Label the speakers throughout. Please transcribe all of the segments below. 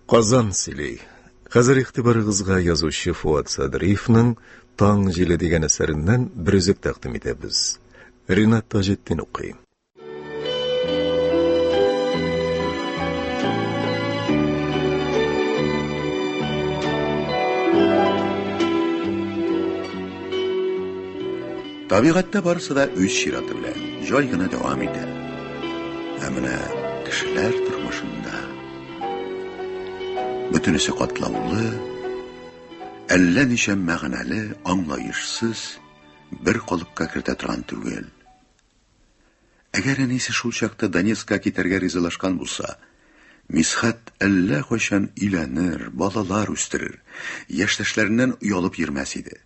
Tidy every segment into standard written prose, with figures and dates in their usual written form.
Speaker 1: Казан сөйли. Хәзер игътибарыгызга язучы Фуат Садриевның Таң җиле дигән әсәреннән бер өзек тәкъдим итәбез. Ринат Таҗетдин укый.
Speaker 2: Табигатьтә барысы да үз чираты белән, җай гына дәвам итә. Ә менә кешеләр тормышында бөтенесе катлаулы, әллә ничә мәгънәле, аңлаешсыз, бер калыпка кертә торган түгел. Әгәр әнисе шул чакта Донецкка китәргә ризалашкан булса, Мисхәт әллә кайчан өйләнер, балалар үстерер, яшьтәшләреннән оялып йөрмәс иде.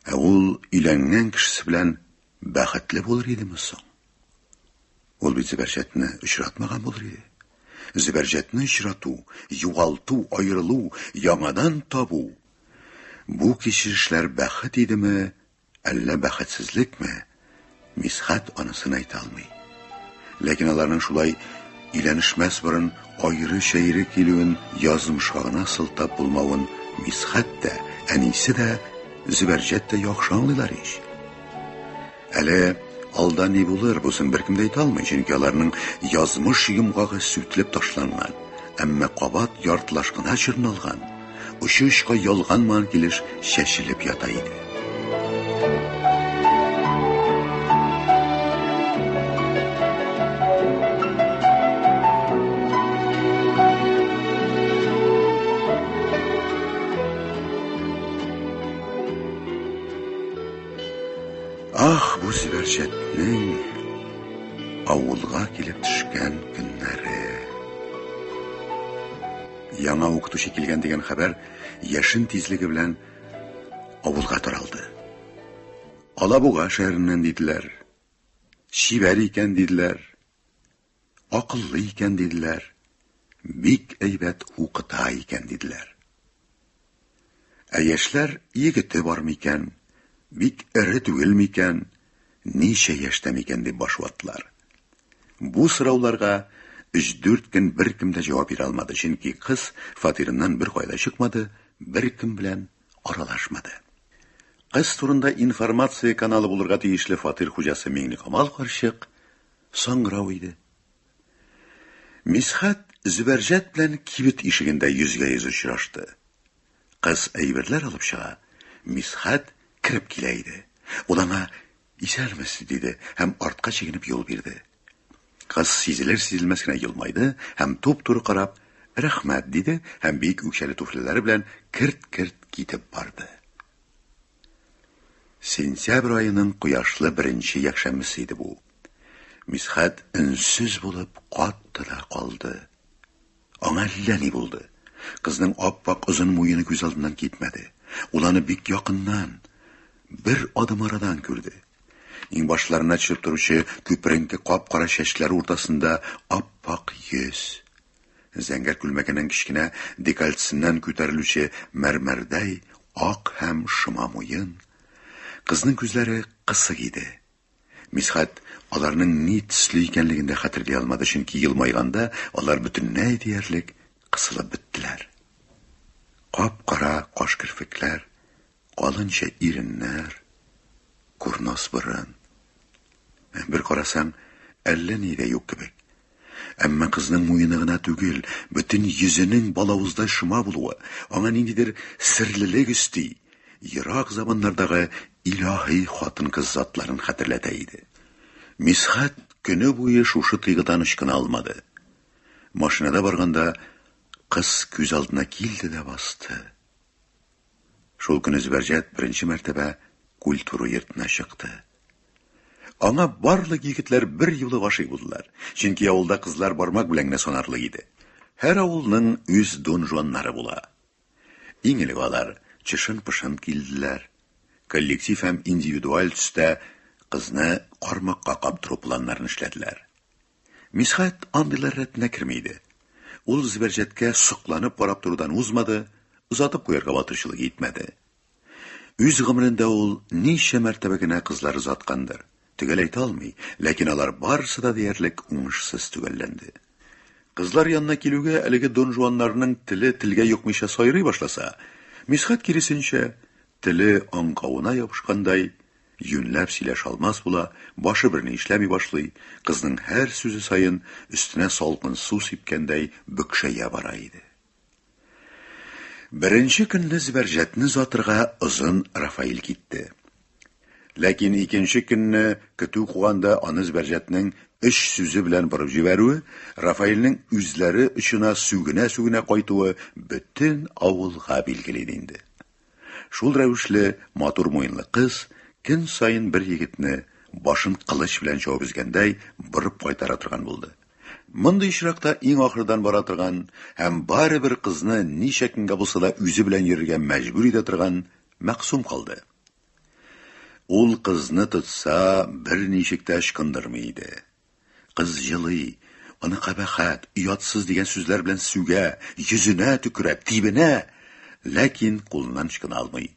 Speaker 2: Ә ул өйләнгән кешесе белән бәхетле булыр идеме соң? Ул бит Зөбәрҗәтне очратмаган булыр иде. Зөбәрҗәтне очрату, югалту, аерылу, яңадан табу. Бу кичерешләр бәхет идеме, әллә бәхетсезлекме? Мисхәт анысын әйтә алмый. Ләкин аларның шулай өйләнешмәс борын аеры-чәйре килүен язмышка гына сылтап булмавын Мисхәт тә, әнисе дә, Зөбәрҗәт тә яхшы аңлыйлар ич. Әле алда ни булыр, бусын беркем дә әйтә алмый, чөнки аларның язмыш йомгагы сүтелеп ташланган, әмма кабат яртылаш кына чорналган, очы-очка ялганмаган килеш чәчелеп ята иде. Ах, бу Зөбәрҗәтнең авылга килеп төшкән көннәре. Яңа укытучы килгән дигән хәбәр яшен тизлеге белән авылга таралды. Алабуга шәһәреннән диделәр. Чибәр икән диделәр. Акыллы икән диделәр. Бик әйбәт укыта икән диделәр. Ә яшьләр егете бар микән, бик эре түгел микән, ничә яшьтә микән дип баш ваттылар. Бу сорауларга өч-дүрт көн беркем дә җавап бирә алмады, чөнки кыз фатирыннан беркая да чыкмады, беркем белән аралашмады. Кыз турында информация каналы булырга тиешле фатир хуҗасы Миңлекамал карчык саңгырау иде. Мисхәт Зөбәрҗәт белән кибет ишегендә йөзгә-йөз очрашты. Кыз әйберләр алып чыга, Мисхәт кереп килә иде. Ул аңа Исәнмесез диде һәм артка чигенеп юл бирде. Кыз сизелер-сизелмәс кенә елмайды һәм туп-туры карап, Рәхмәт диде һәм биек үкчәле туфлиләре белән керт-керт китеп барды. Сентябрь аеның кояшлы беренче якшәмбесе иде бу. Мисхәт өнсез булып катты да калды. Аңа әллә ни булды. Кызның ап-ак озын муены күз алдыннан китмәде. Ул аны бик якыннан, бер адым арадан күрде. Иңбашларына төшеп торучы күперенке кап-кара чәчләре уртасында ап-ак йөз. Зәңгәр күлмәгенең кечкенә декольтесеннән күтәрелүче мәрмәрдәй ак һәм шома муен. Кызның күзләре кысык иде. Мисхәт аларның ни төсле икәнлеген дә хәтерли алмады, чөнки елмайганда алар бөтенләй диярлек кысылып беттеләр. Кап-кара каш-керфекләр, калынча иреннәр, курнос борын. Бер карасаң, әллә ни дә юк кебек. Әмма кызның муены гына түгел, бөтен йөзенең балавыздай шома булуы аңа ниндидер серлелек өсти, ерак заманнардагы илаһи хатын-кыз затларын хәтерләтә иде. Мисхәт көне буе шушы тойгыдан ычкына алмады. Машинада барганда кыз күз алдына килде дә басты. Шул көнне Зөбәрҗәт беренче мәртәбә культура йортына чыкты. Аңа барлык егетләр бер юлы гашыйк булдылар, чөнки авылда кызлар бармак белән генә санарлык иде. Һәр авылның үз Дон Жуаннары була. Иң элек алар чышын-пышын килделәр. Коллектив һәм индивидуаль төстә кызны кармакка каптыру планнарын эшләделәр. Мисхәт андыйлар рәтенә керми иде. Ул Зөбәрҗәткә сокланып карап торудан узмады, озатып куярга батырчылык итмәде. Үз гомерендә ул ничә мәртәбә генә кызлар озаткандыр, төгәл әйтә алмый, ләкин алар барысы да диярлек уңышсыз төгәлләнде. Кызлар янына килүгә әлеге Дон Жуаннарның теле телгә йокмыйча сайрый башласа, Мисхәт киресенчә, теле аңкавына ябышкандай, юньләп сөйләшә алмас була, башы берни эшләми башлый, кызның һәр сүзе саен өстенә салкын су сипкәндәй бөкшәя бара иде. Беренче көнне Зөбәрҗәтне озатырга озын Рафаил китте. Ләкин икенче көнне көтү куганда аны Зөбәрҗәтнең өч сүзе белән борып җибәрүе, Рафаилнең үзләре очына сүгенә-сүгенә кайтуы бөтен авылга билгеле иде инде. Шул рәвешле матур муенлы кыз көн саен бер егетне, башын кылыч белән чабып өзгәндәй, борып кайтара торган булды. Мондый очракта иң ахырдан бара торган һәм барыбер кызны ничә көнгә булса да үзе белән йөрергә мәҗбүр итә торган Мәкъсум калды. Ул кызны тотса, берничек тә ычкындырмый иде. Кыз җылый, аны кабахәт, оятсыз дигән сүзләр белән сүгә, йөзенә төкерә, тибенә, ләкин кулыннан ычкына алмый.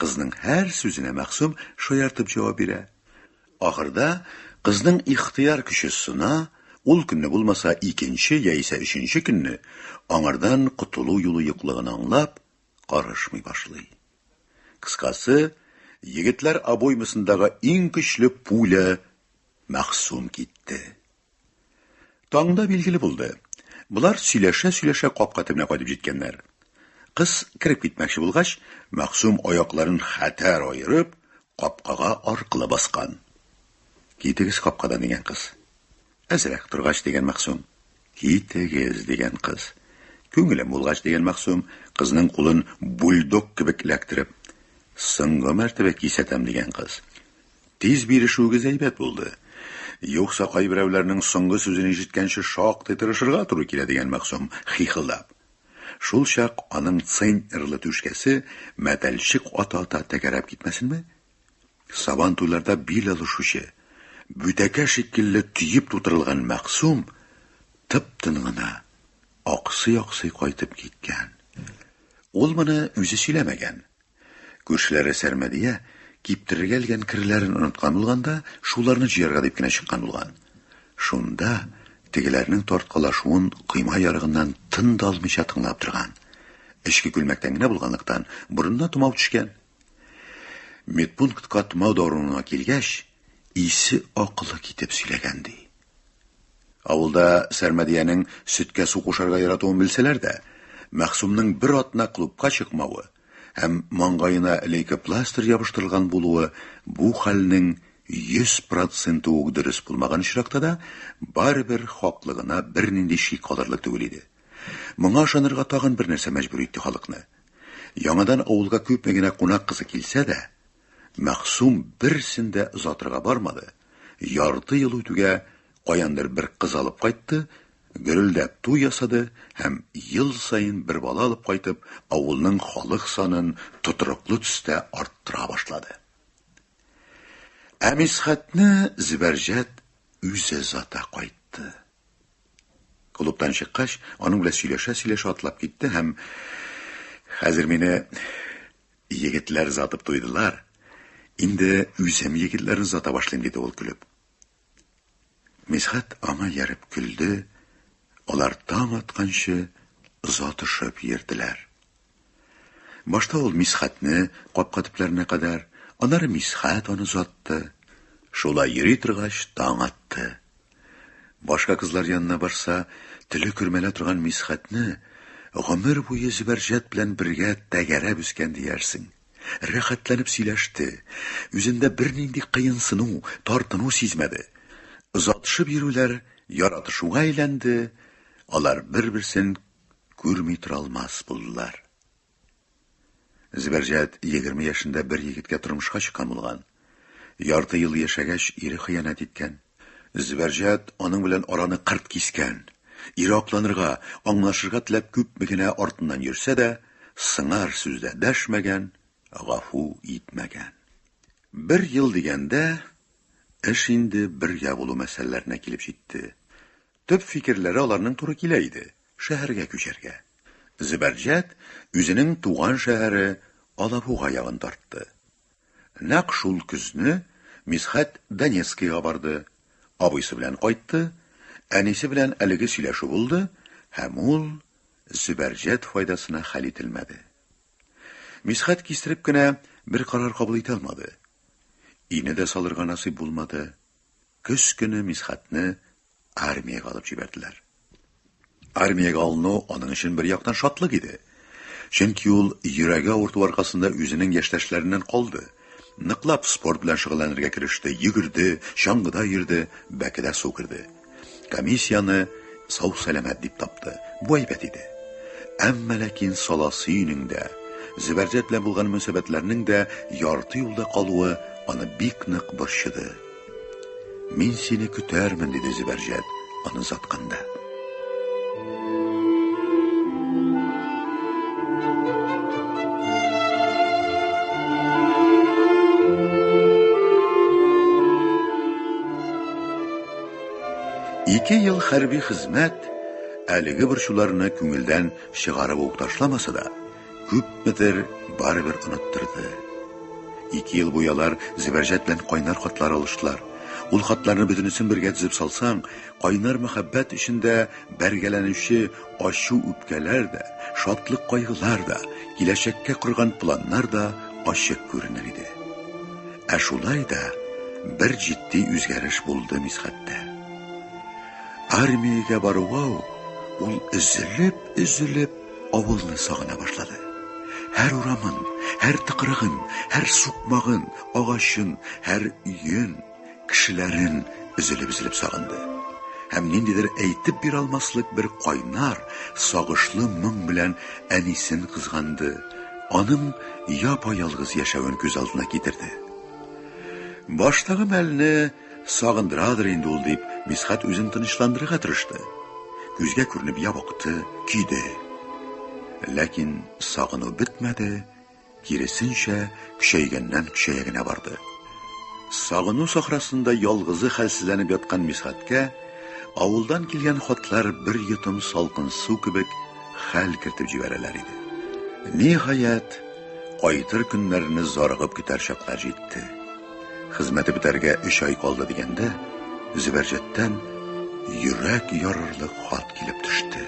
Speaker 2: Кызның һәр сүзенә Мәгъсум шаяртып җавап бирә. Ахырда кызның ихтыяр көче сына, ул көнне булмаса икенче яисә өченче көнне аңардан котылу юлы юклыгын аңлап, карышмый башлый. Кыскасы, егетләр обоймасындагы иң көчле пуля Мәгъсум китте. Таңда билгеле булды. Болар сөйләшә-сөйләшә капка төбенә кайтып җиткәннәр. Кыз кереп китмәкче булгач, Мәгъсум аякларын хәтәр аерып, капкага аркылы баскан. Китегез капкадан, дигән кыз. Әзрәк торгач, дигән Мәгъсум. Китегез, дигән кыз. Күңелем булгач, дигән Мәгъсум, кызның кулын бульдог кебек эләктереп. Соңгы мәртәбә кисәтәм, дигән кыз. Тиз бирешүегез әйбәт булды. Юкса кайберәүләрнең соңгы сүзен ишеткәнче шактый тырышырга туры килә, дигән Мәгъсум, хихылдап. Шул чак аның центнерлы түшкәсе мәтәлчек ата-ата тәгәрәп китмәсенме? Сабан туйларда бил алышучы, бүтәкә шикелле төеп тутырылган Мәгъсум тып-тын гына, аксый-аксый кайтып киткән. Ул моны үзе сөйләмәгән. Күршеләре Сәрмәдия киптерергә элгән керләрен оныткан булган да, шуларны җыярга дип кенә чыккан булган. Шунда тегеләрнең тарткалашуын койма ярыгыннан тын да алмыйча тыңлап торган. Эчке күлмәктән генә булганлыктан, борынына томау төшкән. Медпунктка томау даруына килгәч, исе-акылы китеп сөйләгән, ди. Авылда Сәрмәдиянең сөткә су кушарга яратуын белсәләр дә, Мәгъсумның бер атна клубка чыкмавы һәм маңгаена лейкопластырь ябыштырылган булуы бу хәлнең 100 проценты ук дөрес булмаган очракта да, барыбер хаклыгына бернинди шик калырлык түгел иде. Моңа ышанырга тагын бер нәрсә мәҗбүр итте халыкны. Яңадан авылга күпме генә кунак кызы килсә дә, Мәгъсум берсен дә озатырга бармады, ярты ел үтүгә каяндыр бер кыз алып кайтты, гөрелдәп туй ясады һәм ел саен бер бала алып кайтып, авылның халык санын тотрыклы төстә арттыра башлады. Ә Мисхәтне Зөбәрҗәт үзе озата кайтты. Клубтан чыккач, аның белән сөйләшә-сөйләшә атлап китте һәм хәзер мине Егетләр озатып туйдылар, инде үзем егетләрне озата башлыйм, диде ул көлеп. Мисхәт аңа ияреп көлде, алар таң атканчы озатышып йөрделәр. Башта ул Мисхәтне капка төпләренә кадәр, аннары Мисхәт аны озатты. Шулай йөри торгач, таң атты. Башка кызлар янына барса, теле көрмәлә торган Мисхәтне гомер буе Зөбәрҗәт белән бергә тәгәрәп үскән диярсең. Рәхәтләнеп сөйләште, үзендә бернинди кыенсыну, тартыну сизмәде. Озатышып йөрүләр яратышуга әйләнде, алар бер-берсен күрми тора алмас булдылар. Зөбәрҗәт 20 яшендә бер егеткә тормышка чыккан булган. Ярты ел яшәгәч, ире хыянәт иткән. Зөбәрҗәт аның белән араны кырт кискән. Ире акланырга, аңлашырга теләп күпме генә артыннан йөрсә дә, сыңар сүз дә дәшмәгән, гафу итмәгән. Бер ел дигәндә, эш инде бергә булу мәсьәләләренә килеп җитте. Төп фикерләре аларның туры килә иде, шәһәргә күчәргә. Зөбәрҗәт үзенең туган шәһәре Алабуга ягын тартты. Нәкъ шул көзне Мисхәт Донецкига барды, абыйсы белән кайтты, әнисе белән әлеге сөйләшү булды, Һәм ул Зөбәрҗәт файдасына хәл ителмәде. Мисхәт кистереп кенә бер карар кабул итә алмады. Өйне дә салырга насыйп булмады. Көз көне Мисхәтне армиягә алып җибәрделәр. Армиягә алыну аның өчен бер яктан шатлык иде. Чөнки ул йөрәге авырту аркасында үзенең яшьтәшләреннән калды. Ныклап спорт белән шөгыльләнергә кереште, йөгерде, чаңгыда йөрде, бәкедә су керде. Комиссияне сау-сәламәт дип тапты. Бу әйбәт иде. Әмма ләкин саласы өенең дә, Зөбәрҗәт белән булган мөнәсәбәтләрнең дә ярты юлда калуы аны бик нык борчыды. Мин сине көтәрмен, диде Зөбәрҗәт, аны озатканда. Ике ел хәрби хезмәт әлеге борчуларны күңелдән чыгарып ук ташламаса да, күпмедер барыбер оныттырды. Ике ел буе алар Зөбәрҗәт белән кайнар хатлар алыштылар. Ул хатларны бөтенесен бергә тезеп салсаң, кайнар мәхәббәт эчендә бәргәләнүче ачу-үпкәләр дә, шатлык-кайгылар да, киләчәккә корган планнар да ачык күренер иде. Ә шулай да бер җитди үзгәреш булды Мисхәттә. Армиягә баруга ук ул өзелеп-өзелеп авылны сагына башлады. Һәр урамын, һәр тыкрыгын, һәр сукмагын, агачын, һәр өен, кешеләрен өзелеп-өзелеп сагынды. Һәм ниндидер әйтеп бирә алмаслык бер кайнар, сагышлы моң белән әнисен кызганды, аның япа-ялгыз яшәвен күз алдына китерде. Баштагы мәлне Сагындырадыр инде ул, дип, Мисхәт үзен тынычландырырга тырышты. Күзгә күренеп ябыкты, көйде. Ләкин сагыну бетмәде, киресенчә, көчәйгәннән-көчәя генә барды. Сагыну сахрасында ялгызы хәлсезләнеп яткан Мисхәткә авылдан килгән хатлар бер йотым салкын су кебек хәл кертеп җибәрәләр иде. Ниһаять, кайтыр көннәрне зарыгып көтәр чаклар җитте. Хезмәте бетәргә өч ай калды дигәндә, Зөбәрҗәттән йөрәк ярырлык хат килеп төште.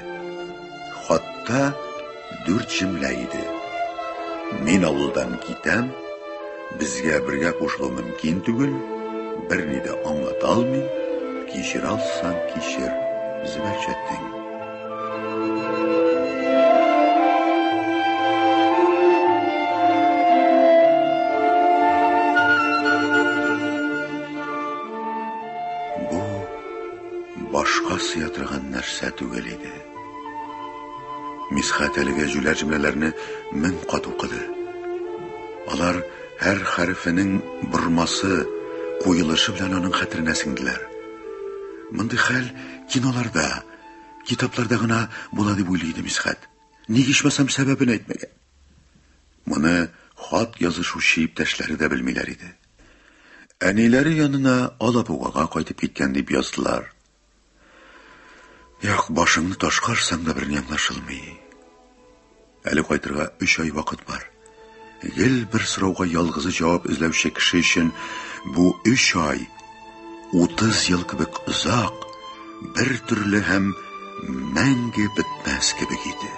Speaker 2: Хатта дүрт җөмлә иде. Мин авылдан китәм, безгә бергә кушылу мөмкин түгел, берни дә аңлата алмыйм, кичерә алсаң кичер, Зөбәрҗәтең. Бу башка сыя торган нәрсә түгел иде. Мисхәт әлеге җүләр җөмләләрне мең кат укыды. Алар һәр хәрефенең бормасы, куелышы белән аның хәтеренә сеңделәр. Мондый хәл киноларда, китапларда гына була дип уйлый иде Мисхәт. Ник ичмасам сәбәбен әйтмәгән? Моны хат язышучы иптәшләре дә белмиләр иде. Әниләре янына Алабугага кайтып киткән дип яздылар. Юк, башыңны ташка орсаң да берни аңлашылмый. Әле кайтырга өч ай вакыт бар. Гел бер сорауга ялгызы җавап эзләүче кеше өчен бу өч ай 30 ел кебек озак, бер төрле һәм мәңге бетмәс кебек иде.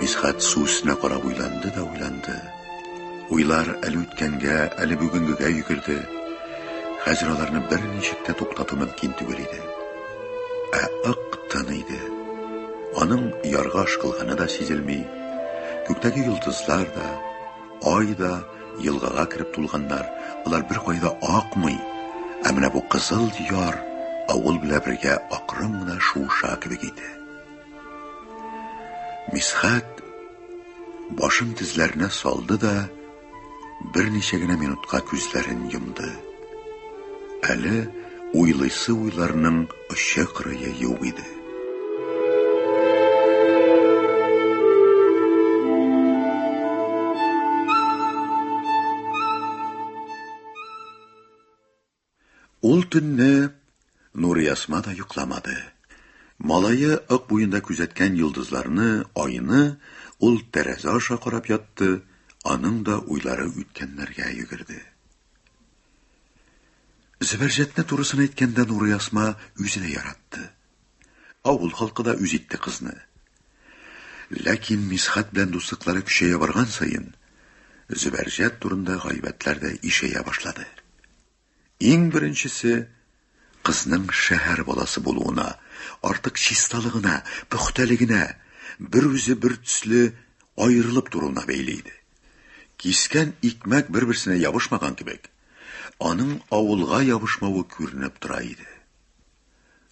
Speaker 2: Мисхәт су өстенә карап уйланды да уйланды. Уйлар әле үткәнгә, әле бүгенгегә йөгерде. Хәзер аларны берничек тә туктату мөмкин түгел иде. Ә ык тын иде. Аның ярга ышкылганы да сизелми. Күктәге йолдызлар да, ай да елгага кереп тулганнар, алар беркая да акмый. Ә менә бу кызыл яр авыл белән бергә акрын гына шуыша кебек иде. Мисхәт башын тезләренә салды да берничә генә минутка күзләрен йомды. Әле уйлыйсы уйларның очы-кырые юк иде. Ул төнне Нуриасма да йокламады. Малае Ык буенда күзәткән йолдызларны, айны ул тәрәзә аша карап ятты, Аның да уйлары үткәннәргә йөгерде. Зөбәрҗәтне турысын әйткәндә Нурыясма үзе дә яратты. Авыл халкы да үз итте кызны. Ләкин Мисхәт белән дуслыклары көчәя барган саен, Зөбәрҗәт турында гайбәтләр дә ишәя башлады. Иң беренчесе кызның шәһәр баласы булуына, артык чисталыгына, пөхтәлегенә, бер үзе бер төсле аерылып торуына бәйле иде. Кискән икмәк бер-берсенә ябышмаган кебек, аның авылга ябышмавы күренеп тора иде.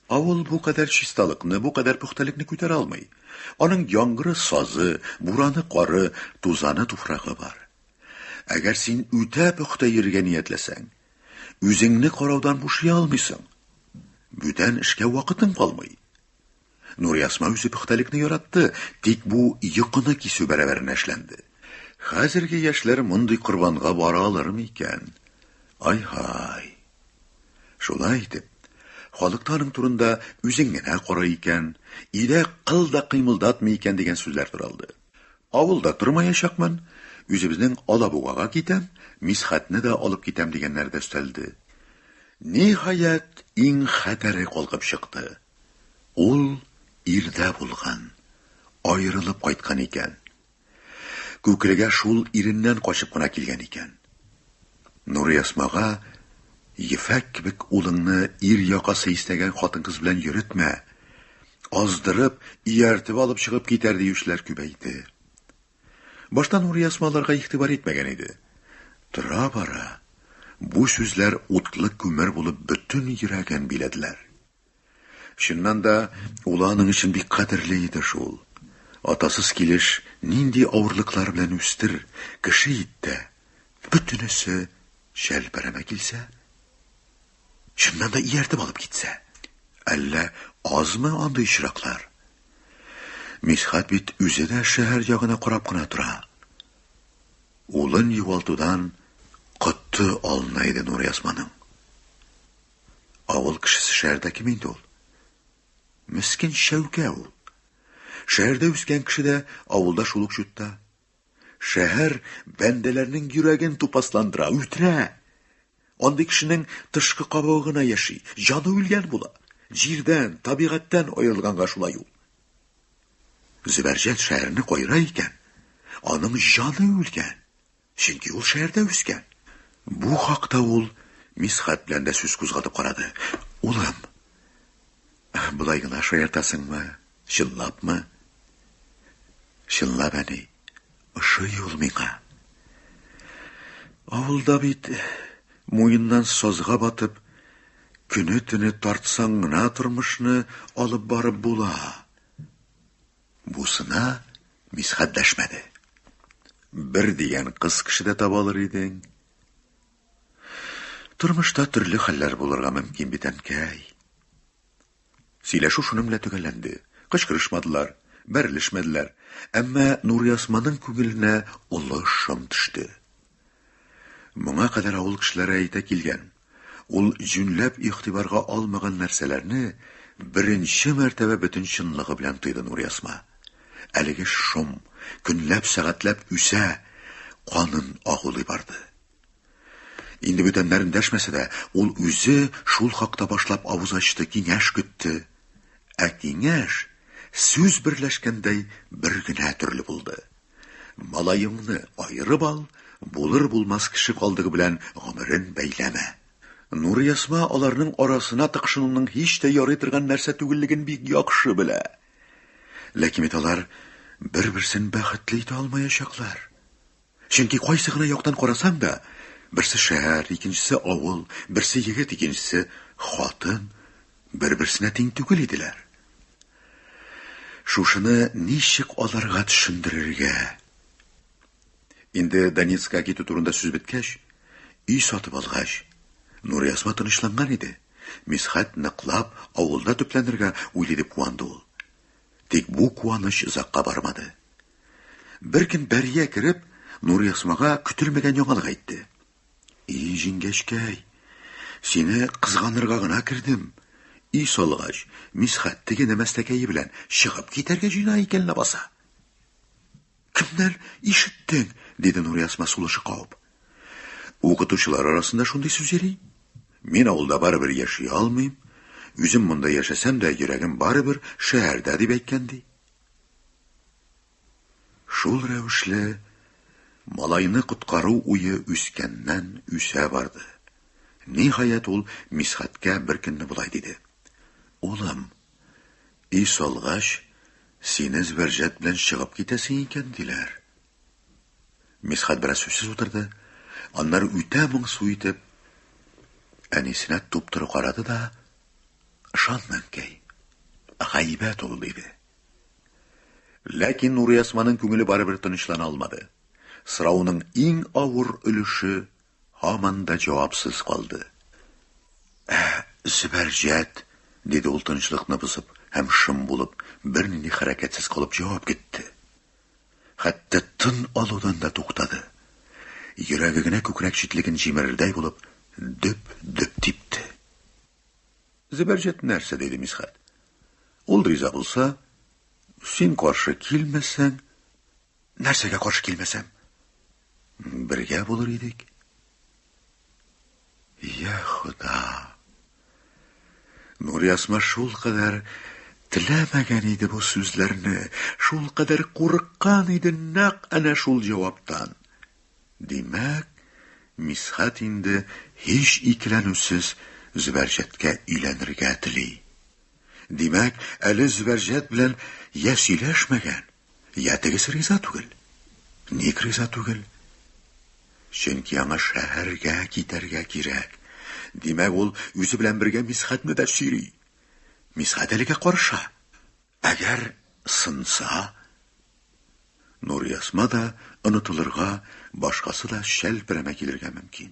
Speaker 2: Авыл бу кадәр чисталыкны, бу кадәр пөхтәлекне күтәрә алмый. Аның яңгыры сазы, бураны кары, тузаны туфрагы бар. Әгәр син үтә пөхтә йөрергә ниятләсәң, үзеңне караудан бушый алмыйсың. Бүтән эшкә вакытың калмый. Нуриясма үзе пөхтәлекне яратты, тик бу йокыны кисү бәрабәренә эшләнде. Хәзерге яшьләр мондый корбанга бара алыр микән? Ай-һай! Шулай итеп, халыкта аның турында үзең генә кара икән, өйдә кыл да кыймылдатмый икән дигән сүзләр таралды. Авылда тормаячакмын, үзебезнең Алабугага китәм, Мисхәтне дә алып китәм дигәннәр дә өстәлде. Ниһаять, иң хәтәре калкып чыкты. Ул ирдә булган, аерылып кайткан икән. Күкрегә шул иреннән качып кына килгән икән. Нурыясмага ефәк кебек улыңны ир якасы иснәгән хатын-кыз белән йөретмә, аздырып, ияртеп алып чыгып китәр диючеләр күбәйде. Башта Нурыясма аларга игътибар итмәгән иде. Тора-бара бу сүзләр утлы күмер булып бөтен йөрәген биләделәр. Чыннан да, улы аның өчен бик кадерле иде шул. Атасыз килеш нинди авырлыклар белән үстер, кеше итте, бөтенесе чәлпәрәмә килсә, чыннан да ияртеп алып китсә. Әллә азмы андый очраклар? Мисхәт бит үзе дә шәһәр ягына карап кына тора. Улын югалтудан коты алына иде Нуръясманың. Авыл кешесе шәһәрдә кем инде ул? Мескен шәүкә ул. Шәһәрдә үскән кеше дә авылда шул ук чутта. Шәһәр бәндәләрнең йөрәген тупасландыра, үтерә. Андый кешенең тышкы кабыгы гына яши, җаны үлгән була. Җирдән, табигатьтән аерылганга шулай ул. Зөбәрҗәт шәһәрне кайра икән, аның җаны үлгән. Чөнки ул шәһәрдә үскән. Бу хакта ул Мисхәт белән дә сүз кузгатып карады. Улым, болай гына шаяртасыңмы? Чынлапмы? Чынлап, әни, ошый ул миңа. Авылда бит муеннан сазга батып, көне-төне тартсаң гына тормышны алып барып була. Бусына Мисхәт дәшмәде. Бер дигән кыз кеше дә таба алыр идең. Тормышта төрле хәлләр булырга мөмкин бит, әнкәй. Сөйләшү шуның белән төгәлләнде. Кычкырышмадылар, бәрелешмәделәр. Әмма Нуръясманың күңеленә олы шом төште. Моңа кадәр авыл кешеләре әйтә килгән, ул җүнләп игътибарга алмаган нәрсәләрне беренче мәртәбә бөтен чынлыгы белән тойды Нуръясма. Әлеге шом көнләп-сәгатьләп үсә, канын агулый барды. Инде бүтәннәр эндәшмәсә дә, ул үзе шул хакта башлап авыз ачты, киңәш көтте. Ә киңәш сүз берләшкәндәй бер генә төрле булды. Малаеңны аерып ал, булыр-булмас кеше калдыгы белән гомерен бәйләмә. Нурыясма аларның арасына тыкшынуның һич тә ярый торган нәрсә түгеллеген бик яхшы белә. Ләкин бит алар бер-берсен бәхетле итә алмаячаклар. Чөнки кайсы гына яктан карасаң да, берсе шәһәр, икенчесе авыл, берсе егет, икенчесе хатын, бер-берсенә тиң түгел иделәр. Шушыны ничек аларга төшендерергә? Инде Донецкка китү турында сүз беткәч, өй сатып алгач, Нуриясма тынычланган иде. Мисхәт ныклап авылда төпләнергә уйлый дип куанды ул. Тик бу куаныч озакка бармады. Беркөн Бәрия кереп, Нуриясмага көтелмәгән яңалык әйтте. И, җиңгәчкәй, сине кызганырга гына кердем. Өй салгач, Мисхәт теге нәмәстәкәе белән чыгып китәргә җыена икән ләбаса. Кемнән ишеттең? диде Нуриясма сулышы кабып. Укытучылар арасында шундый сүз йөри. Мин авылда барыбер яши алмыйм. Үзем монда яшәсәм дә, йөрәгем барыбер шәһәрдә, дип әйткән ди. Шул рәвешле малайны коткару уе үскәннән үсә барды. Ниһаять, ул Мисхәткә бер көнне болай диде. Улым, өй салгач, сине Зөбәрҗәт белән чыгып китәсең икән, диләр. Мисхәт бераз сүзсез утырды. Аннары үтә моңсу итеп әнисенә туп-туры карады да, Ышанма, әнкәй, гайбәт ул, диде. Ләкин Нурыясманың күңеле барыбер тынычлана алмады. Сорауның иң авыр өлеше һаман да җавапсыз калды. Ә Зөбәрҗәт, диде ул тынычлыкны бозып һәм шым булып, бернинди хәрәкәтсез калып җавап көтте. Хәтта тын алудан да туктады. Йөрәге генә күкрәк читлеген җимерердәй булып дөп-дөп типте. Зөбәрҗәт нәрсә, диде Мисхәт. Ул риза булса, син каршы килмәсәң, нәрсәгә каршы килмәсәм? Бергә булыр идек. Я Хода! Нуриясма шулкадәр теләмәгән иде бу сүзләрне, шулкадәр курыккан иде нәкъ әнә шул җаваптан. Димәк, Мисхәт инде һич икеләнүсез Зөбәрҗәткә өйләнергә тели. Димәк, әле Зөбәрҗәт белән я сөйләшмәгән, я тегесе риза түгел. Ник риза түгел? Чөнки аңа шәһәргә китәргә кирәк. Димәк, ул үзе белән бергә Мисхәтне дә сөйри. Мисхәт әлегә карыша. Әгәр сынса, Нуриясма да онытылырга, башкасы да шәлперәмә килергә мөмкин.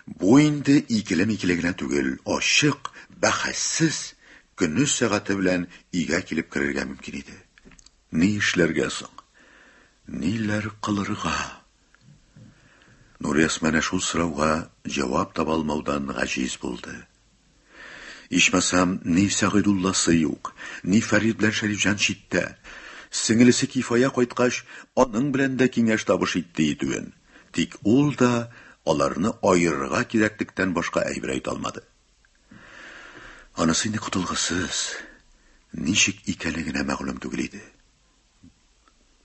Speaker 2: Бу инде икеле-микеле генә түгел, ачык, бәхәссез, көне-сәгате белән өйгә килеп керергә мөмкин иде. Ни эшләргә соң? Ниләр кылырга? Нуриясма әнә шул сорауга җавап таба алмаудан гаҗиз булды. Ичмасам, ни Сәгыйдулласы юк, ни Фәрит белән Шәрифҗан читтә. Сеңелесе Кифая кайткач, аның белән дә киңәш-табыш итте итүен. Тик ул да аларны аерырга кирәклектән башка әйбер әйтә алмады. Анысы инде котылгысыз, ничек икәне генә мәгълүм түгел иде.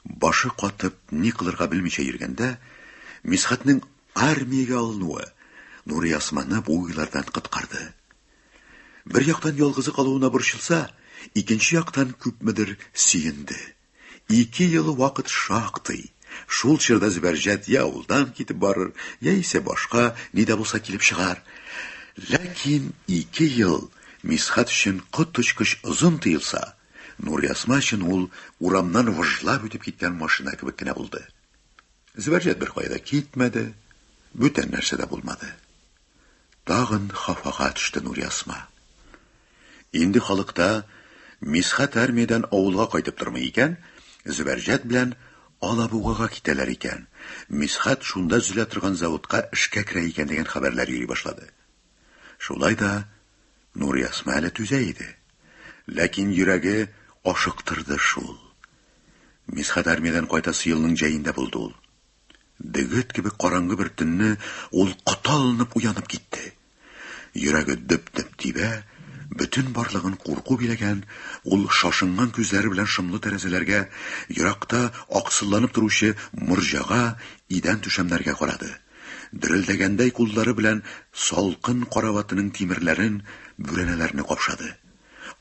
Speaker 2: Башы катып, ни кылырга белмичә йөргәндә, Мисхәтнең армиягә алынуы Нуриасманы бу уйлардан коткарды. Бер яктан ялгызы калуына борчылса, икенче яктан күпмедер сөенде. Ике ел вакыт шактый. Шул чорда Зөбәрҗәт я авылдан китеп барыр, яисә башка ни дә булса килеп чыгар. Ләкин ике ел Мисхәт өчен коточкыч озын тоелса, Нуриясма өчен ул урамнан выжлап үтеп киткән машина кебек кенә булды. Зөбәрҗәт беркая да китмәде, бүтән нәрсә дә булмады. Тагын хафага төште Нуриясма. Инде халыкта Мисхәт армиядән авылга кайтып тормый икән, Зөбәрҗәт белән Алабугага китәләр икән, Мисхәт шунда төзелә торган заводка эшкә керә икән дигән хәбәрләр йөри башлады. Шулай да Нуриясма әле түзә иде. Ләкин йөрәге ашыктырды шул. Мисхәт армиядән кайтасы елның җәендә булды ул. Дегет кебек караңгы бер төнне ул коты алынып уянып китте. Йөрәге дөп-дөп тибә, бөтен барлыгын курку биләгән, ул шашынган күзләре белән шомлы тәрәзәләргә, еракта аксылланып торучы морҗага, идән-түшәмнәргә карады. Дерелдәгәндәй куллары белән салкын караватының тимерләрен, бүрәнәләрне капшады.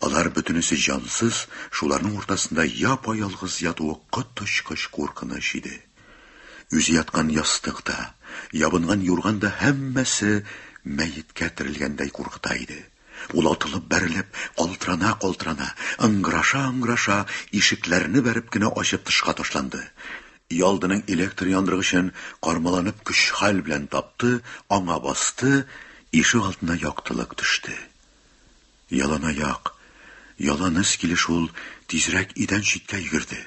Speaker 2: Алар бөтенесе җансыз, шуларның уртасында япа-ялгыз ятуы коточкыч куркыныч иде. Үзе яткан ястык та, ябынган юрган да һәммәсе мәеткә терелгәндәй куркыта иде. Ул атылып-бәрелеп, калтырана-калтырана, ыңгыраша-ыңгыраша ишекләрне бәреп кенә ачып тышка ташланды. Өйалдының электр яндыргычын кармаланып көч-хәл белән тапты, аңа басты, ишек алдына яктылык төште. Яланаяк, яланөс килеш ул тизрәк өйдән читкә йөгерде,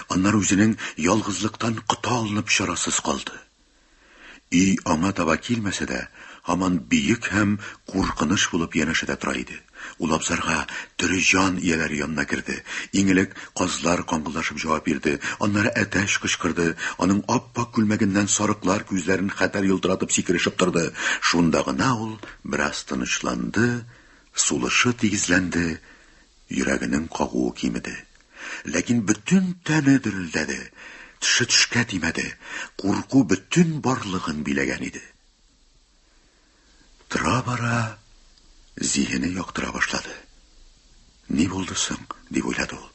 Speaker 2: аннары үзенең ялгызлыктан коты алынып чарасыз калды. Өй аңа таба килмәсә дә, һаман биек һәм куркыныч булып янәшәдә тора иде. Ул абзарга тере җан ияләре янына керде. Иң элек казлар каңгылдашып җавап бирде, аннары әтәч кычкырды, аның ап-ак күлмәгеннән сарыклар күзләрен хәтәр елтыратып сикерешеп торды. Шунда гына ул бераз тынычланды, сулышы тигезләнде, йөрәгенең кагуы кимеде. Ләкин бөтен тәне дерелдәде, теше тешкә тимәде, курку бөтен барлыгын биләгән иде. Тора-бара зиһене яктыра башлады. Ни булды соң, дип уйлады ул.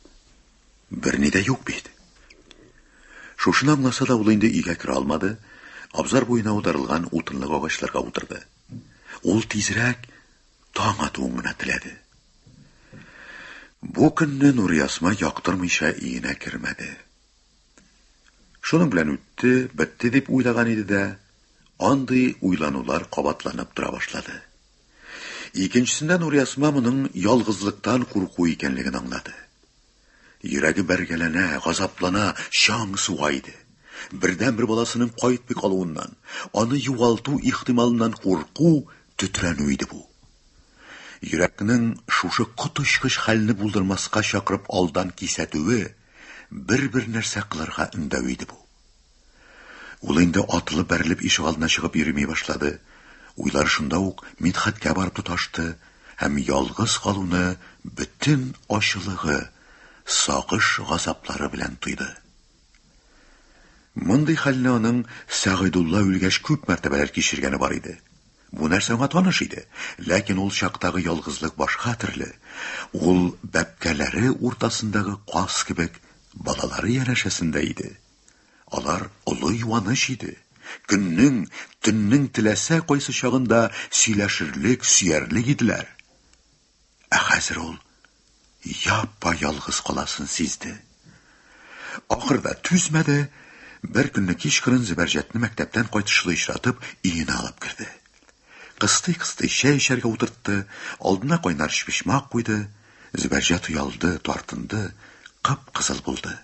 Speaker 2: Берни дә юк бит. Шушыны аңласа да ул инде өйгә керә алмады, абзар буена аударылган утынлык агачларга утырды. Ул тизрәк таң атуын гына теләде. Бу көнне Нуриясма яктырмыйча өенә кермәде. Шуның белән үтте, бетте дип уйлаган иде дә, андый уйланулар кабатланып тора башлады. Икенчесендә Нуриясма моның ялгызлыктан курку икәнлеген аңлады. Йөрәге бәргәләнә, газаплана, чаң суга иде. Бердәнбер баласының кайтмый калуыннан, аны югалту ихтималыннан курку, тетрәнү иде бу. Йөрәкнең шушы коточкыч хәлне булдырмаска чакырып алдан кисәтүе, бер-бер нәрсә кылырга өндәү иде бу. Ул инде атылып-бәрелеп ишегалдына чыгып йөреми башлады. Уйлары шунда ук Мидхәткә барып тоташты һәм ялгыз калуны бөтен ачылыгы, сагыш газаплары белән тойды. Мондый хәлне аның Сәгыйдулла үлгәч күп мәртәбәләр кичергәне бар иде. Бу нәрсә аңа таныш иде, ләкин ул чактагы ялгызлык башка төрле. Ул бәбкәләре уртасындагы каз кебек балалары янәшәсендә иде. Алар олы юаныч иде. Көннең, төннең теләсә кайсы чагында сөйләшерлек, сөярлек иделәр. Ә хәзер ул япа-ялгыз каласын сизде. Ахырда түзмәде, бер көнне кичкырын Зөбәрҗәтне мәктәптән кайтышлый очратып, өенә алып керде. Кыстый-кыстый чәй эчәргә утыртты, алдына кайнар өчпочмак куйды. Зөбәрҗәт оялды, тартынды, кып-кызыл булды.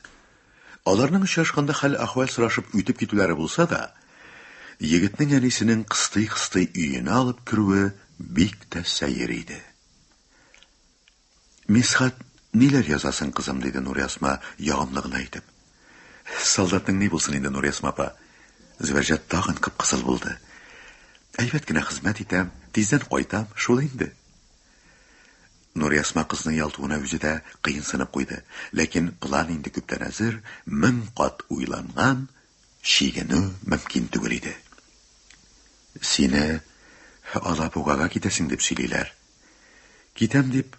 Speaker 2: Аларның очрашканда хәл-әхвәл сорашып үтеп китүләре булса да, егетнең әнисенең кыстый-кыстый өенә алып керүе бик тә сәер иде. Мисхәт, ниләр язасың, кызым? диде Нурясма, ягымлы гына итеп. Солдатның ни булсын инде, Нурясма апа? Зөбәрҗәт тагын кып-кызыл булды. Әйбәт кенә хезмәт итәм, тиздән кайтам, шул инде. Нурясма кызның ялтуына үзе дә кыенсынып куйды. Ләкин план инде күптән әзер, мең кат уйланган, чигенү мөмкин түгел иде. Сине Алабугага китәсең дип сөйлиләр. Китәм дип,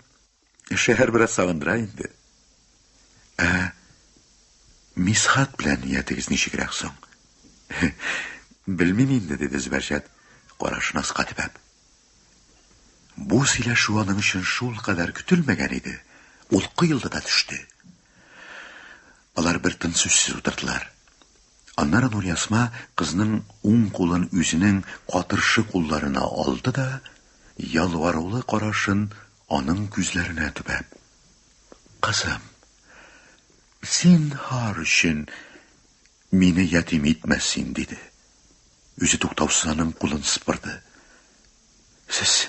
Speaker 2: шәһәр бераз сагындыра инде. Ә Мисхат белән ниятегез ничегрәк соң? Белмим инде, диде Зөбәрҗәт, карашын аска төбәп. Бу сөйләшү аның өчен шулкадәр көтелмәгән иде, ул коелды да төште. Алар бер тын сүзсез утырдылар. Аннары Нурьясма кызның уң кулын үзенең катыршы кулларына алды да, ялварулы карашын аның күзләренә төбәп: "Кызым, зинһар өчен мине ятим итмә син", диде. Үзе туктаусыз аның кулын сыпырды. Сез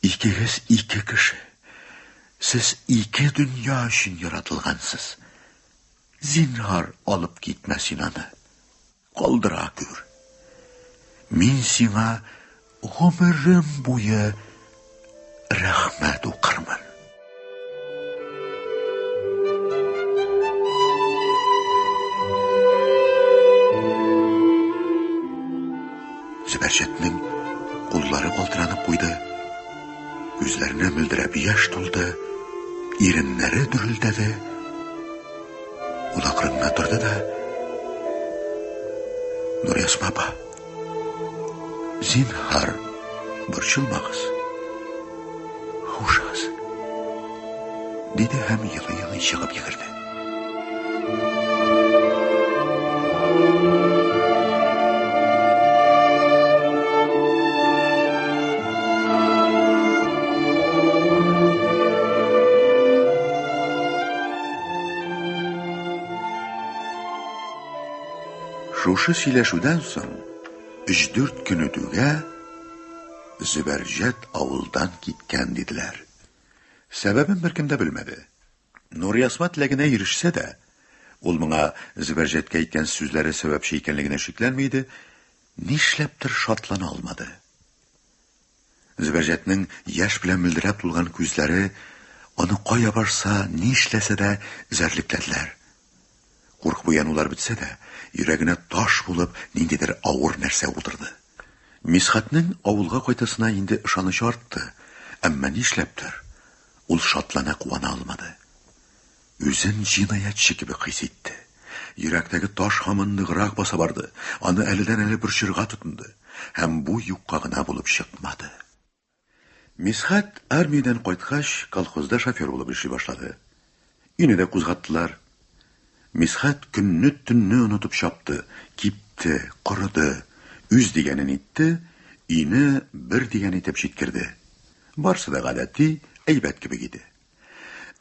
Speaker 2: икегез ике кеше. Сез ике дөнья өчен яратылгансыз. Зинһар алып китмә син аны. Калдыра күр. Мин сиңа гомерем буе рәхмәт укырмын. Зөбәрҗәтнең куллары калтыранып куйды. Күзләренә мөлдерәп яшь тулды, иреннәре дерелдәде. Ул акрын гына торды да, Нурясма апа, зинһар, борчылмагыз. Хушыгыз. Диде һәм елый-елый чыгып йөгерде. Шушы сөйләшүдән соң өч-дүрт көн үтүгә Зөбәрҗәт авылдан киткән диделәр. Сәбәбен беркем дә белмәде. Нуръясма теләгенә ирешсә дә, ул моңа Зөбәрҗәткә әйткән сүзләре сәбәпче икәнлегенә шикләнми иде, нишләптер шатлана алмады. Зөбәрҗәтнең яшь белән мөлдерәп тулган күзләре аны кая барса, нишләсә дә эзәрлекләделәр. Куркып уянулар бетсә дә, йөрәгенә таш булып ниндидер авыр нәрсә утырды. Мисхәтнең авылга кайтасына инде ышанычы артты, әмма нишләптер, ул шатлана-куана алмады. Үзен җинаятьче кебек хис итте. Йөрәктәге таш һаман ныграк баса барды, аны әледән-әле борчырга тотынды. Һәм бу юкка гына булып чыкмады. Мисхәт армиядән кайткач, колхозда шофер булып эшли башлады. Өйне дә кузгаттылар. Мисхәт көнне-төнне онытып чапты, кипте, корыды, үз дигәнен итте, өйне бер дигән итеп җиткерде. Барсы да гадәти, әйбәт кебек иде.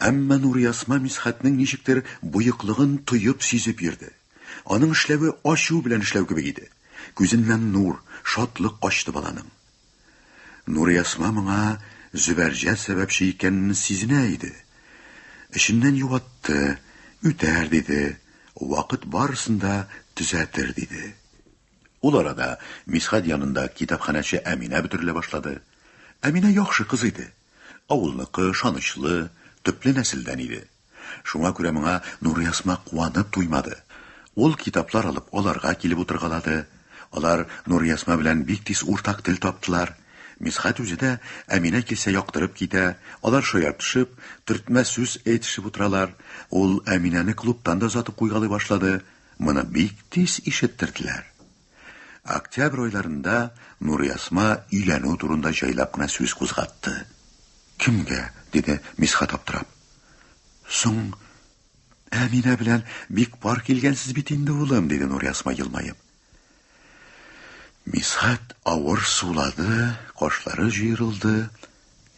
Speaker 2: Әмма Нуриясма Мисхәтнең ничектер боеклыгын тоеп-сизеп йөрде. Аның эшләве ачу белән эшләү кебек иде. Күзеннән нур, шатлык качты баланың. Нуриясма моңа Зөбәрҗәт сәбәпче икәнен сизенә иде. Эченнән юатты, үтәр, диде, вакыт барысын да төзәтер, диде. Ул арада Мисхәт янында китапханәче Әминә бөтерелә башлады. Әминә яхшы кыз иде. Авылныкы, ышанычлы, төпле нәселдән иде. Шуңа күрә моңа Нурыясма куанып туймады. Ул китаплар алып аларга килеп утыргалады. Алар Нурыясма белән бик тиз уртак тел таптылар. Мисхәт үзе дә Әминә килсә яктырып китә, алар шаяртышып, төртмә сүз әйтешеп утыралар. Ул Әминәне клубтан да озатып куйгалый башлады. Моны бик тиз ишеттерделәр. Октябрь айларында Нурыясма өйләнү турында җайлап кына сүз кузгатты. Кемгә? диде Мисхәт аптырап. Соң, Әминә белән бик пар килгәнсез бит инде, улым, диде Нурыясма елмаеп. Мисхәт авыр сулады, кашлары җыерылды,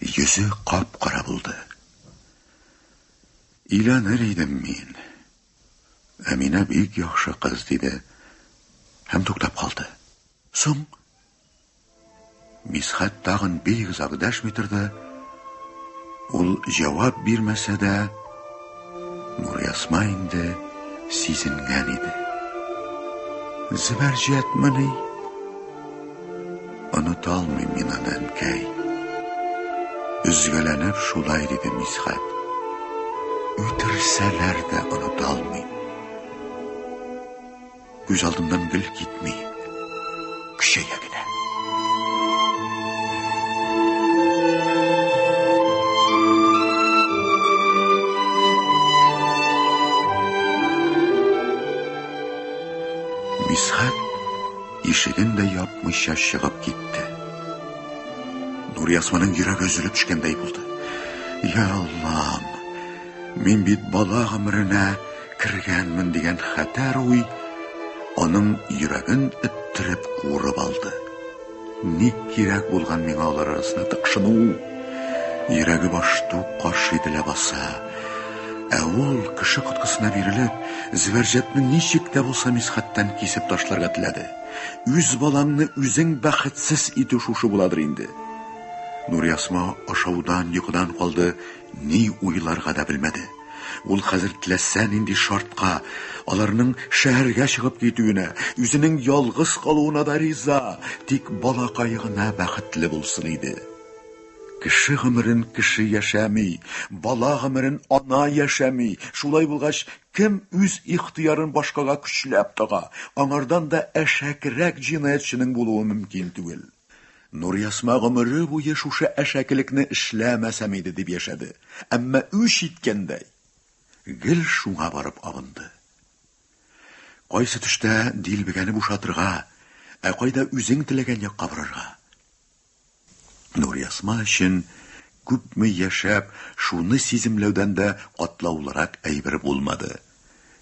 Speaker 2: йөзе кап-кара булды. Өйләнер идем мин. Әминә бик яхшы кыз, диде һәм туктап калды. Соң? Мисхәт тагын бик озак дәшми торды. Ул җавап бирмәсә дә, Нуръясма инде сизенгән иде. Зөбәрҗәтмени? Оныта алмыйм мин аны, әнкәй. Өзгәләнеп шулай диде Мисхәт. Үтерсәләр дә оныта алмыйм. Күз алдымнан гел китми. Көчәя генә. Мисхәт ишеген дә япмыйча чыгып китте. Нуриясманың йөрәге өзелеп төшкәндәй булды. Я Аллам, мин бит бала гомеренә кергәнмен дигән хәтәр уй аның йөрәген эттереп куырып алды. Ник кирәк булган миңа алар арасына тыкшыну? Йөрәге баштук каршы иде ләбаса. Ә ул, кеше коткысына бирелеп, Зөбәрҗәтне ничек тә булса Мисхәттән кисеп ташларга теләде. Үз балаңны үзең бәхетсез итү шушы буладыр инде. Нуриясма ашаудан, йокыдан калды, ни уйларга да белмәде. Ул хәзер теләсә нинди шартка, аларның шәһәргә чыгып китүенә, үзенең ялгыз калуына да риза, тик балакае гына бәхетле булсын иде. Кеше гомерен кеше яшәми, бала гомерен ана яшәми. Шулай булгач, кем үз ихтыярын башкага көчләп тага, аңардан да әшәкерәк җинаятьченең булуы мөмкин түгел. Нуръясма гомере буе шушы әшәкелекне эшләмәсәм иде дип яшәде, әмма үч иткәндәй, гел шуңа барып абынды. Кайсы төштә дилбегәне бушатырга, ә кайда үзең теләгән якка борырга. Нуръясма өчен күпме яшәп, шуны сиземләүдән дә катлаулырак әйбер булмады.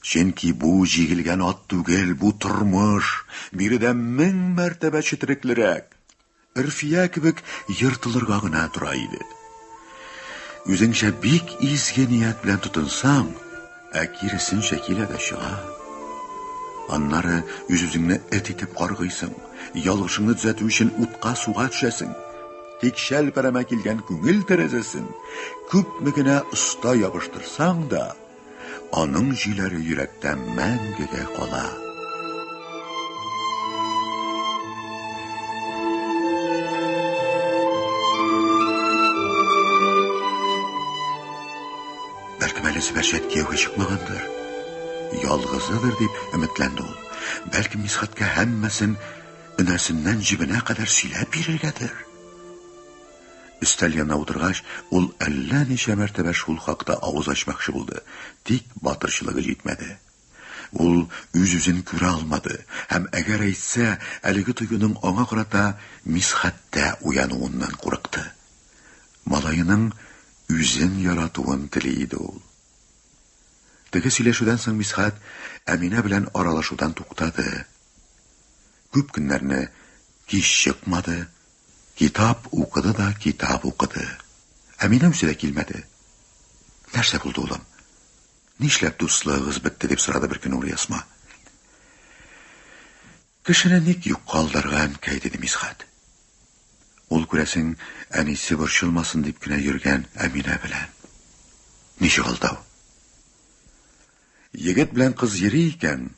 Speaker 2: Чөнки бу җигелгән ат түгел, бу тормыш, биредә мең мәртәбә четереклерәк. Өрфия кебек ертылырга гына тора иде. Үзеңчә бик изге ният белән тотынсаң, ә киресенчә килә дә чыга. Аннары үз-үзеңне эт итеп каргыйсың, ялгышыңны төзәтү өчен утка-суга төшәсең. Тик чәлпәрәмә килгән күңел тәрәзәсен күпме генә оста ябыштырсаң да, аның җөйләре йөрәктә мәңгегә кала. Бәлкем әле Зөбәрҗәт кияүгә чыкмагандыр, ялгызыдыр дип өметләнде ул. Бәлкем Мисхәткә һәммәсен энәсеннән җебенә кадәр сөйләп бирергәдер. Өстәл янына утыргач, ул әллә ничә мәртәбә шул хакта авыз ачмакчы булды, тик батырчылыгы җитмәде. Ул үз-үзен күрә алмады һәм, әгәр әйтсә, әлеге тойгының аңа карата Мисхәттә уянуыннан курыкты. Малаеның үзен яратуын тели иде ул. Теге сөйләшүдән соң Мисхәт Әминә белән аралашудан туктады. Күп көннәрне кич чыкмады, китап укыды да китап укыды. Әминә үзе дә килмәде. Нәрсә булды, улым? Нишләп дуслыгыгыз бетте, дип сорады бер көн Нуриясма. Кешене ник юкка алдарга, әнкәй, диде Мисхәт. Ул, күрәсең, әнисе борчылмасын дип кенә йөргән Әминә белән. Ничек алдау? Егет белән кыз йөри икән,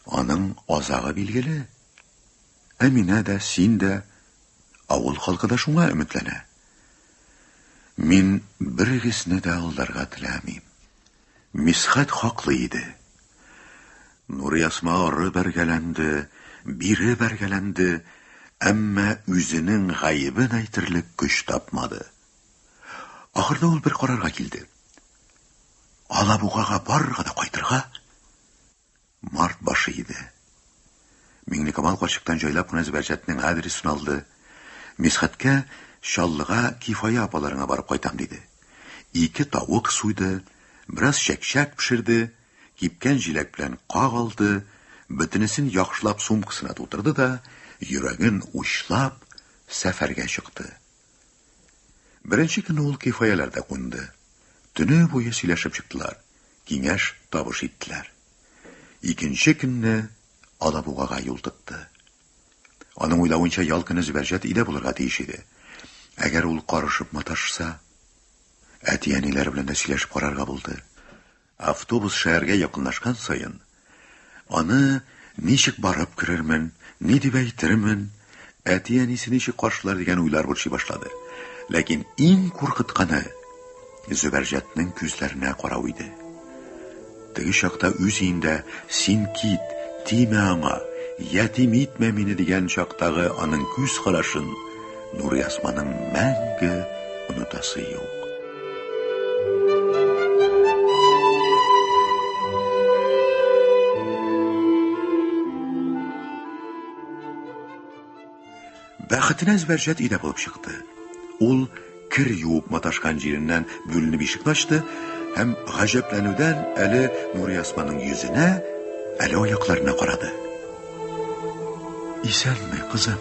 Speaker 2: аның азагы билгеле. Әминә дә, син дә, авыл халкы да шуңа өметләнә. Мин берегезне дә алдарга теләмим. Мисхәт хаклы иде. Нуриясма ары бәргәләнде, бире бәргәләнде, әмма үзенең гаебен әйтерлек көч тапмады. Ахырда ул бер карарга килде. Алабугага барырга да кайтырга. Март башы иде. Миңлекамал карчыктан җайлап кына Зөбәрҗәтнең адресын алды. Мисхәткә Чаллыга Кифая апаларыңа барып кайтам диде. Ике тавык суйды, бераз чәкчәк пешерде, кипкән җиләк белән как алды, бөтенесен яхшылап сумкасына тутырды да, йөрәген учлап, сәфәргә чыкты. Беренче көнне ул Кифаяләрдә кунды. Төне буе сөйләшеп чыктылар, киңәш табыш иттеләр. Икенче көнне Алабугага юл тотты. Аның уйлавынча, ял көне Зөбәрҗәт өйдә булырга тиеш иде. Әгәр ул карышып маташса, әти-әниләре белән дә сөйләшеп карарга булды. Автобус шәһәргә якынлашкан саен, аны ничек барып керермен, ни дип әйтермен, әти-әнисе ничек каршылар дигән уйлар борчый башлады. Ләкин иң куркытканы Зөбәрҗәтнең күзләренә карау иде. Теге чакта үз өендә син кит, тимә аңа, ятим итмә мине дигән чактагы аның күз карашын Нуриясманың мәңге онытасы юк. Бәхетенә Зөбәрҗәт өйдә булып чыкты. Ул кер юып маташкан җиреннән бүленеп ишекне ачты һәм гаҗәпләнүдән әле Нуриясманың йөзенә, әле аякларына карады. Исәнме, кызым?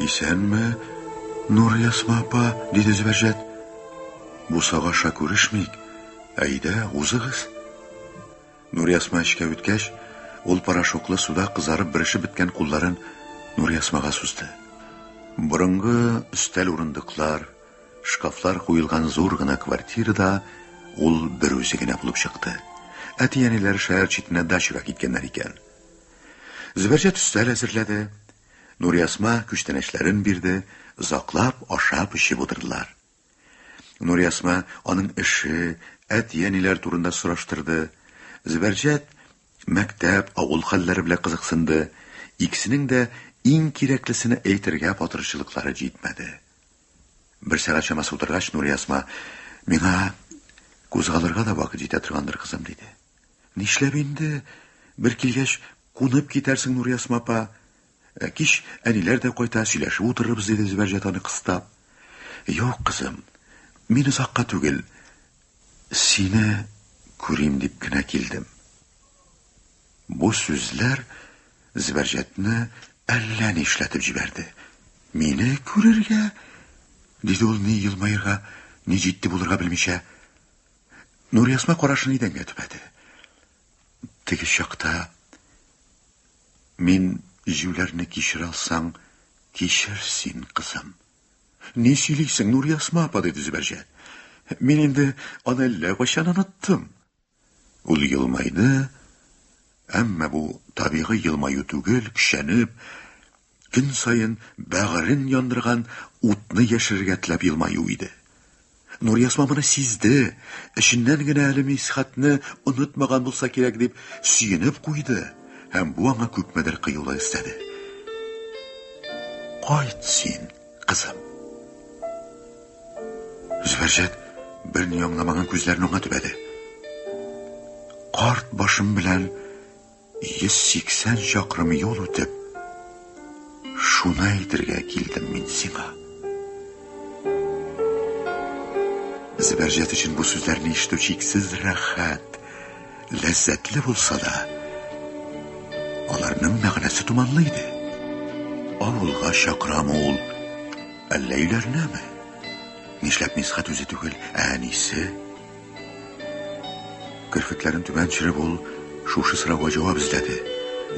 Speaker 2: Исәнме, Нуриясма апа, диде Зөбәрҗәт. Бусага аша күрешмик. Әйдә, узыгыз. Нуриясма эчкә үткәч, ул порошоклы суда кызарып бөрешеп беткән кулларын Нуриясмага сузды. Борынгы өстәл-урындыклар, шкафлар куелган зур гына квартирада ул бер үзе генә булып чыкты. Әти-әниләре шәһәр читенә дачага киткәннәр икән. Зөбәрҗәт өстәл әзерләде. Нуриясма күчтәнәчләрен бирде, озаклап ашап-эчеп утырдылар. Нуриясма аның эше, әти-әниләр турында сораштырды. Зөбәрҗәт мәктәп, авыл хәлләре белән кызыксынды. Икесенең дә иң кирәклесен әйтергә батырчылыклары җитмәде. Бер сәгать чамасы утыргач, Нуриясма, миңа кузгалырга да вакыт җитә торгандыр, кызым, диде. Нишләп инде? Бер килгәч, кунып китәрсең, Нуриясма апа. Ә кич әниләр дә кайта, сөйләшеп утырырбыз, диде Зөбәрҗәт аны кыстап. Юк, кызым, мин озакка түгел. Сине күрим дип кенә килдем. Бу сүзләр Зөбәрҗәтне әллә ни эшләтеп җибәрде. Мине күрергә? диде ул ни елмаерга, ни җитди булырга белмичә. Нуриясма карашын идәнгә төбәде. Теге чакта мин җүләрне кичерә алсаң, кичер син, кызым. Ни сөйлисең, Нуръясма апа, диде Зөбәрҗәт. Мин инде аны әллә кайчан оныттым. Ул елмайды, әмма бу табигый елмаю түгел, көчәнеп, көн саен бәгырен яндырган утны яшерергә теләп елмаю иде. Нуръясма моны сизде, эченнән генә әле Мисхәтне онытмаган булса кирәк дип сөенеп куйды һәм бу аңа күпмедер кыюлык өстәде. Кайт син, кызым. Зөбәрҗәт берни аңламаган күзләрен аңа төбәде. Карт башым белән 180 чакрым юл үтеп, шуны әйтергә килдем мин сиңа. Зөбәрҗәт өчен бу сүзләрне ишетү чиксез рәхәт, ләззәтле булса да, аларның мәгънәсе томанлы иде. Авылга чакырамы ул, әллә өйләренәме? Нишләп Мисхәт үзе түгел, ә әнисе? Керфекләрен түбән төшереп, ул шушы сорауга җавап эзләде.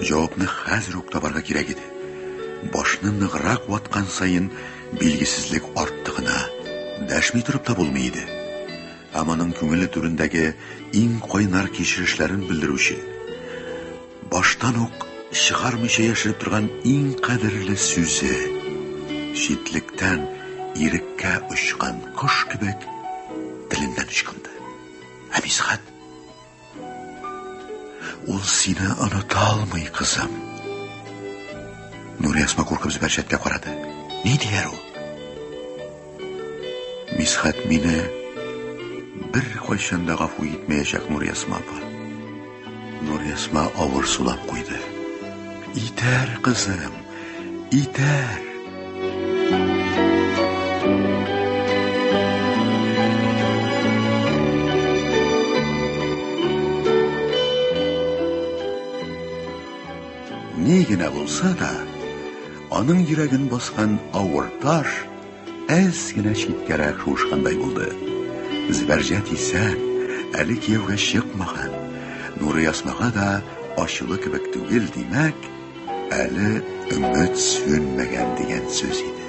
Speaker 2: Җавапны хәзер үк табарга кирәк иде. Башны ныграк ваткан саен билгесезлек артты гына. Дәшми торып та булмый иде. Һәм аның күңеле түрендәге иң кайнар кичерешләрен белдерүче, баштан ук чыгармыйча яшереп торган иң кадерле сүзе, читлектән иреккә очкан кош кебек, теленнән ычкынды. Ә Мисхәт? Ул сине оныта алмый, кызым. Нуриясма куркып Зөбәрҗәткә карады. Ни дияр ул? Мисхәт мине бер кайчан да гафу итмәячәк, Нуриясма апа. Нуриясма авыр сулап куйды. Итәр, кызым, итәр. Ни генә булса да, аның йөрәген баскан авыр таш әз генә читкәрәк шуышкандай булды. Зөбәрҗәт исән, әле кияүгә чыкмаган. Нурыясмага да ачулы кебек түгел, димәк, әле өмет сүнмәгән дигән сүз иде.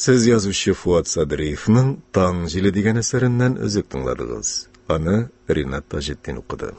Speaker 1: Сез язучы Фуат Садриевның Таң җиле дигән әсәреннән өзек тыңладыгыз. Аны Ринат Таҗетдин укыды.